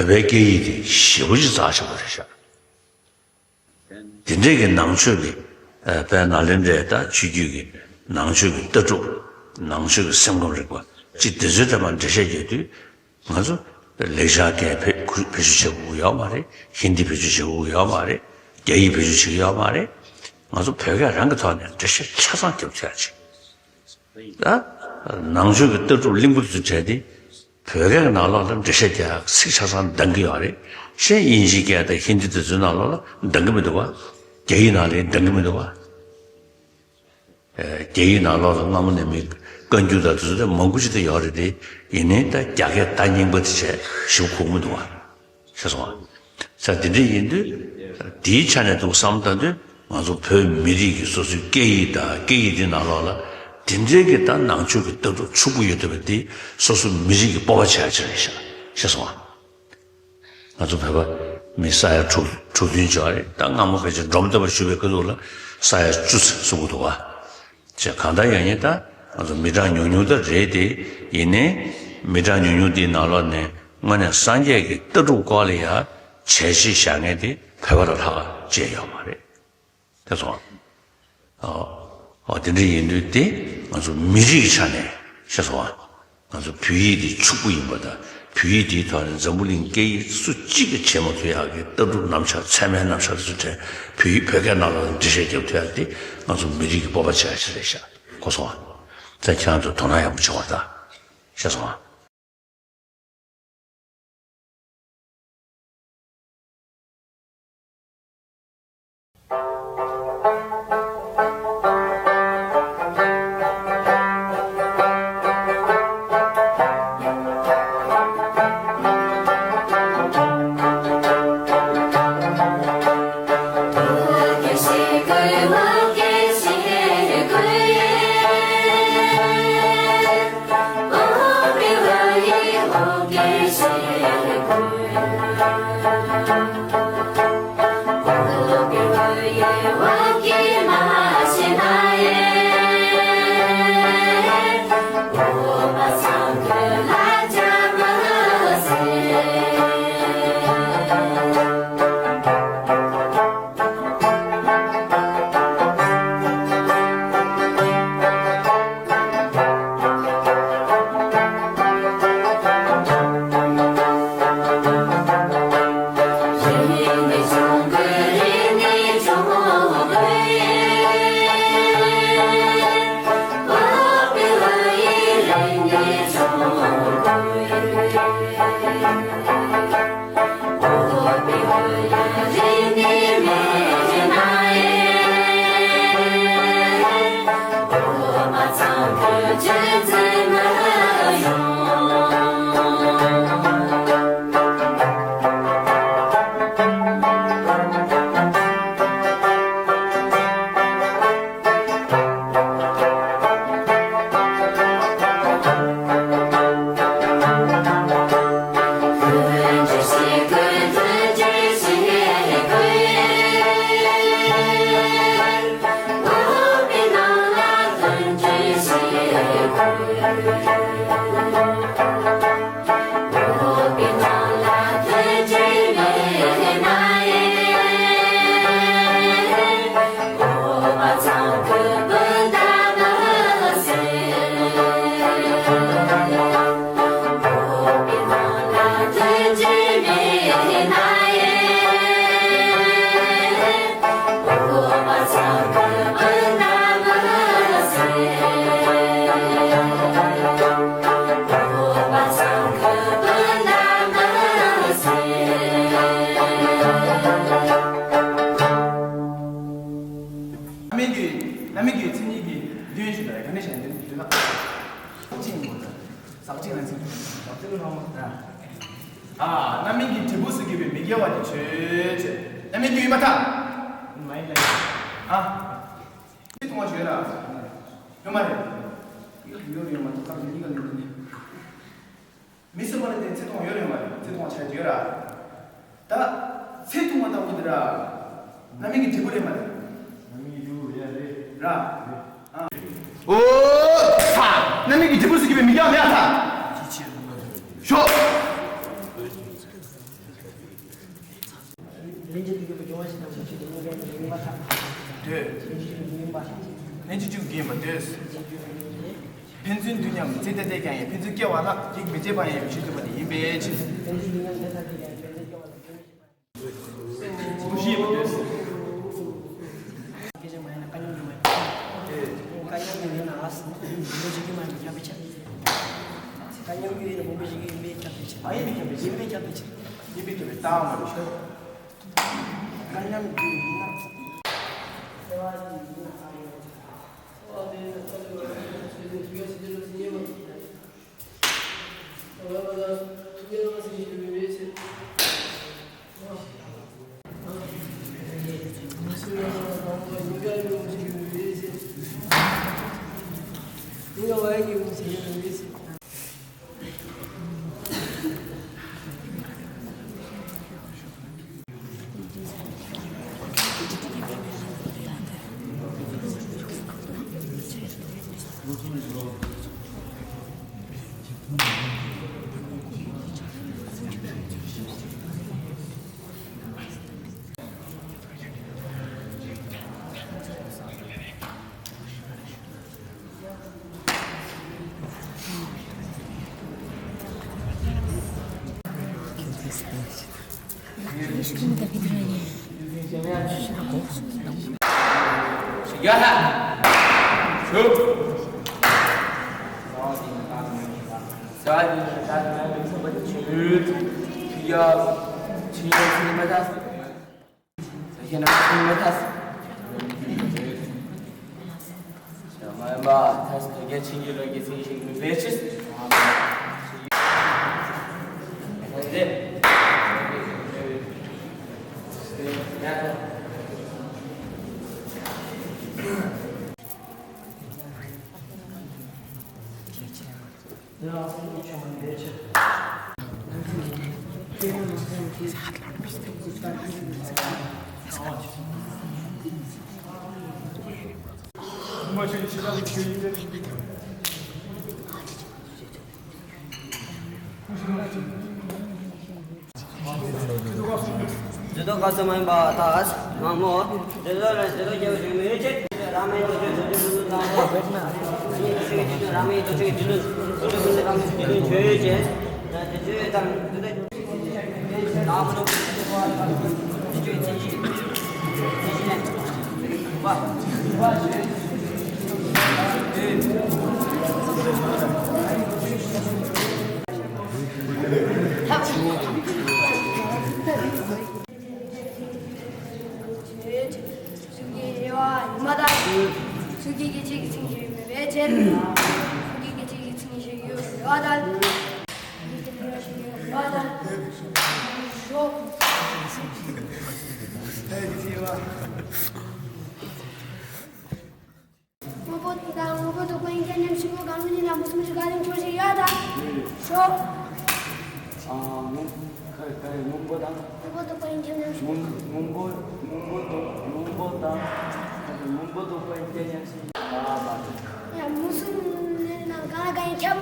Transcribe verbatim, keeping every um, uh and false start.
བོད་སྐད་ཡིག་དེ་ཞེ་པོ་ཅིག་རྩ་ཆེན་པོ་རེད་ཤག་དེ་འདྲས་ཀྱི་ནང་ཆོས་ཀྱི་ཨ་དཔལ་ནཱ་ལེནྡྲའི་ད་ཆོས་བརྒྱུད་ཀྱི་ནང་ཆོས་ཀྱི་ལྟ་གྲུབ། ནང་ཆོས་ཀྱི་སེམས་ཁམས་རིག་པ་ཅིག་དེ་ཚོའི་ཐད་ལ་འགྲེལ་བཤད་རྒྱག་དུས། ང་ཚོ་ལེགས་སྦྱར་སྐད་བེད་བེད་སྤྱོད་བྱེད་དགོས་ཀྱི་ཡོད་མ་རེད། ཧིན་དི་བེད་སྤྱོད་བྱེད་དགོས་ཀྱི་ཡོད་མ་རེད། རྒྱ་ཡིག་བེད་སྤྱོད་བྱེད་ཀྱི་ཡོད་མ་རེད། ང་ཚོ་བོད་སྐད་རང་གི་ཐོག་ནས་འགྲེལ་བཤད་ཆ་ཚང་རྒྱབ་ཐུབ་ཡ་ཅིག་ད་ནང་ཆོས་ཀྱི་ལྟ་གྲུབ་གླིང་བུ་དེ་ཚོ་བྲལ་ཏེ། བོད་སྐད་ཀྱི་ནང་ལོགས་ལ་འགྲེལ་བཤད་རྒྱག་ཚིག་ཆ་ཚང་འདང་གི་ཡོད་རེད། གཞན་དབྱིན་ཇིའི་སྐད་དང་ཧིན་དི་དེ་ཚོའི་ནང་ལོགས་ལ་འདང་གི་མི་འདུག་བ། རྒྱ་ཡིག་ནང་ལ་འདང་གི་མི་འདུག་བ། རྒྱ་ཡིག་ནང་ལོགས་ལ་སྔ་མོ་ནས་མི་བཀའ་འགྱུར་དང་དེ་ཚོ་དེ་མང་པོ་ཅིག་ད་ཡོད་རེད་དེ། ཡིན་ནའི་ད་རྒྱ་སྐད་ད་རྙིང་པ་དེ་བྱས་ཞིབ་གོ་གི་མི་འདུག་བ། ཤེས་སོང་ང་། ས་དེ་འདྲ་ཡིན་དུས། དེའི་ཆ་ནས་འདུག་བསམ་བཏང་དུས། ང་ཚོ་བོད་མི་རིགས་ཀྱི་སོ་སོའི་སྐད་ཡིག་དང་སྐད་ཡིག་དེ་ནང་ལོགས་ལ། དེ་འདྲའི་གི་ད་ནང་ཆོས་ཀྱི་ལྟ་གྲུབ་ཕྱུག་པོ་ཡོད་བསྡད་པ་དེ་སོ་སོ་མི་རིགས་ཀྱི་སྤོབས་པ་བྱེད་ཡ་ཅིག་རེད་ཤག་ཤེས་སོང་ང་། ང་ཚོ་བོད་པ་མི་ས་ཡ་དྲུག་དྲུག་བདུན་ཅིག་ཡོད་རེད། ད་སྔ་མོ་ཕལ་ཆེར་འབྲོམ་སྟོན་པ་བཞུགས་པའི་སྐབས་ལ་ས་ཡ་བཅུ་ཙམ་ཟིན་གྱི་འདུག་བ། ཅེས་གང་ལྟར་ཡང་ཡིན། ད་ང་ཚོ་མི་གྲངས་ཉུང་ཉུང་ད་རེད་དེ། ཡིན་ནའི་མི་གྲངས་ཉུང་ཉུང་དེའི་ནང་ལོགས་ནས་དངོས་གནས་སངས་རྒྱས་ཀྱི་ལྟ་གྲུབ་སྐོར་ལ་ཡ་བྱས་རྗེས་བཞག་མཁན་དེ་བོད་པ་ལས་ལྷག་ཅིག་ཡོད་མ་རེད། ཤེས་སོང་ང་། ཨོ། ཨོ་དེ་འདྲ་ཡིན་དུས་དེ་ང་ཚོ་མི་རིགས་ཆ་ནས། ཤེས་སོང་ང་། ང་ཚོ་བོད་ཡིག་དེ་ཕྱུག་པོ་ཡིན་པ་དང་། བོད་ཡིག་དེའི་ཐོག་ནས་འཛམ་བུ་གླིང་སྐད་ཡིག་སུ་གཅིག་གིས་བྱེད་མ་ཐུབ་ཡག་གི་ལྟ་གྲུབ་རྣམ་གཞག་ཚད་མའི་རྣམ་གཞག་དེ་ཚོ་གྲས་བོད་ཡིག་བོད་སྐད་ནང་ལ་འགྲེལ་བཤད་རྒྱབ་ཐུབ་ཡག་དེ་ང་ཚོ་མི་རིགས་ཀྱི་སྤོབས་པ་བྱེད་ཡག་ཞིག་རེད་ཤག་གོ་སོང་ང་། ད་ཁྱེད་རང་ཚོ་དོ་སྣང་ཡག་པོ་བྱེད་དགོས་ད། ཤེས་སོང་ང་། རྣམ་སྨིན་གྱི་རྣམ་སྨིན་གྱི་མཚན་ཉིད་ཀྱི་མདུན་ཞུ་དང་ག་ནས་བྱས་ནས་མདུན་ལ། ཟག་བཅས་ནང་ཚན། ཟག་བཅས་ནང་ཚན། ཨ། རྣམ་སྨིན་གྱི་འབྲས་བུ་སུ་སྐྱེ་བའི་མི་དགེ་བ་དེ་ཆོས་ཅན། རྣམ་སྨིན་གྱི་ཡུལ་མ་ཐག་མ་ཡིན་ལ། ཨ། ཚེ་ཐུང་བ་ཞིག་ཡོད་ར། ཡོད་མ་རེད། ཡོད་ཡོད་མ་ཐག་ཁམས་གཉིས་ཀ་ལ་ཡོད་ནི། མི་སུ་མ་རེད་དེ་ཚེ་ཐུང་བ་ཡོད་རེད་མ་རེད། ཚེ་ཐུང་བ་ཆགས་ཀྱི་ཡོད་ར། ད་ཚེ་ཐུང་བ་ལྟ་བུ་འདི་ར། རྣམ་སྨིན་གྱི་འབྲས་བུ་རེད་མ་རེད། རྣམ་སྨིན་གྱི་འབྲས་བུ་རེད་རེད། ར། ཨོ། ཚ། རྣམ་སྨིན་གྱི་འབྲས་བུ་སུ་སྐྱེ་བའི་མི་དགེ་བ་མེད་ཨ་ཚ། ཤོག་འདོད། ལྷན་ཅིག་སྤྲུལ་སྐུ་ཡིན་པར་འདོད། ཕན་ཚུན་འདུས་མཉམ་ཚེ་འདི་ལྟས་ཀྱང་ཡིན། ཕན་ཚུན་སྐྱེ་བ་ལ་གེགས་མི་བྱེད་པ་ཡང་ཡོད་པའི་ཆོས་སྟོན་པ་དེ་ཡིན་པའི་ཕྱིར། སྐུ་བཞི་ཡོད་པ་སྟེ། སྐད་ཆ་མ་ཡིན་ན་དཀའ་ཉམས་ཡོད་མ་ཡིན། དཀའ་ཉམས་ཡོད་ན་ཨ་སི་བོད་པ་ཞིག་གི་མ་ཡིན་ཁྱབ་པའི་ཕྱིར། དཀའ་ཉམས་ཡོད་ན་བོད་པ་ཞིག་གི་ཡིན་པའི་ཁྱབ་པའི་ཕྱིར། ཨ་ཡིན་པའི་ཁྱབ་པའི་ཕྱིར། ཡིན་པའི་ཁྱབ་པའི་ཕྱིར། ཡིན་པའི་ཁྱབ་པའི་རྟགས་མ་རེད། དཀའ་ཉམས་ཡོད་ན། འདི་དག་ག་ཚོད་མ་ཡིན་པ་དག་མང་མོ། འདི་དག་ལ་འདི་དག་རྒྱལ་བ་ཞིག་མི་ཡོད་ཅེས། རང་མེད་དུ་ཆོས་དུས་དུས་དུས་དུས་དང་པོ། ཉིད་དུ་ཆོས་དུས་དུས་རང་མེད་དུ་ཆོས་དུས་དུས་དུས་དུས་དུས་དང་དུས་དུས་ཆོས་ཡོད་ཅེས། དེ་ཆོས་དང་དུས་དུས་དང་པོ་དུས་ཆོས་ཚིག་གཅིག་ཚིག་གཅིག་ལན་པ། སུ་གི་རེ་བ་ཡིན་མ་ད། སུ་གི་སྐད་ཆ་གི་ཚིག་ཞིག་མེད་པའི་ཕྱིར། སུ་གི་སྐད་ཆ་གི་ཚིག་ཞིག་ཡོད་རེ་བ་ད། སུ་གི་སྐད་ཆ་ཞིག་ཡོད་རེ་བ་ད། ཞོག་སྔོན་པོ་དང་སྔོན་པོ་དང་པོ་ཡིན་ཁྱེད་མཉམ་ཞིག་གོ་གང་མིན་ལ་མུ་སུམ་ཞིག་ག་རིང་ཆོག་ཞིག་ཡ་ད། ཞོག་ཨ་སྔོན་ཁ་ཁ་སྔོན་པོ་དང་། སྔོན་པོ་དང་པོ་ཡིན་ཁྱེད་མཉམ་ཞིག་སྔོན་སྔོན་པོ་སྔོན་པོ་དང་སྔོན་པོ་དང་པོ་ཡིན་ཁྱེད་མཉམ་ཞིག་ཡ་ད། ཡ་མུ་སུམ་ནི་ནང་གང་ལ་གང་ཡིན་ཁྱབ།